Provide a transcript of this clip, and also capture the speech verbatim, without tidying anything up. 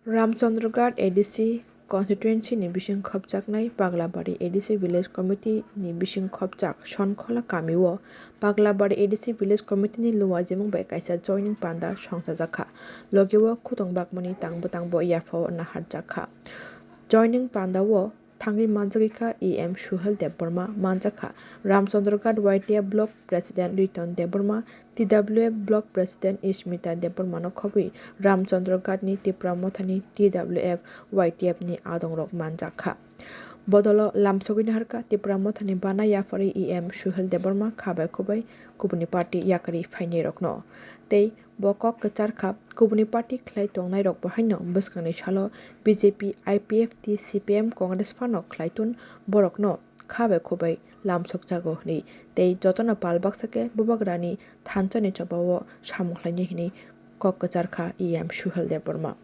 Ramchandraghat A D C constituency ni bising khopjaknai Paglabari A D C Village Committee ni bising khopjak Sonkhola kami o Paglabari A D C Village Committee ni luajimung bai kaisa joining panda songchajakha. Logi o khutong bakmani tang bwtang bo yaphao naharjakha. Joining panda o thangwi manjagwi kha E M Suhel Debbarma, manjakha Ramchandraghat Y T F Block President Riton Debbarma, T W F Block President Ismita Debbarma no khobwi Ramchandraghat ni Tipra Motha ni T W F Y T F ni adong rok manjakha. Bodolo lamsogwi naharkha Tipra Motha ni bana yapharwi E M Suhel Debbarma kha bai khobwi kubuni party yakarwi phainai rokno. Tei bo kok kwchar kha kubuni party khlai tongnai rok bo haino bwskangni salo B J P, I P F T, C P M, Congress phano khlai tun borokno kha bai khobwi lamsokjago hwnwi tei jotono pal baksa khe bubagrani thansa ni choba o samung khlainai hwnwi kok kwchar kha E M Suhel Debbarma.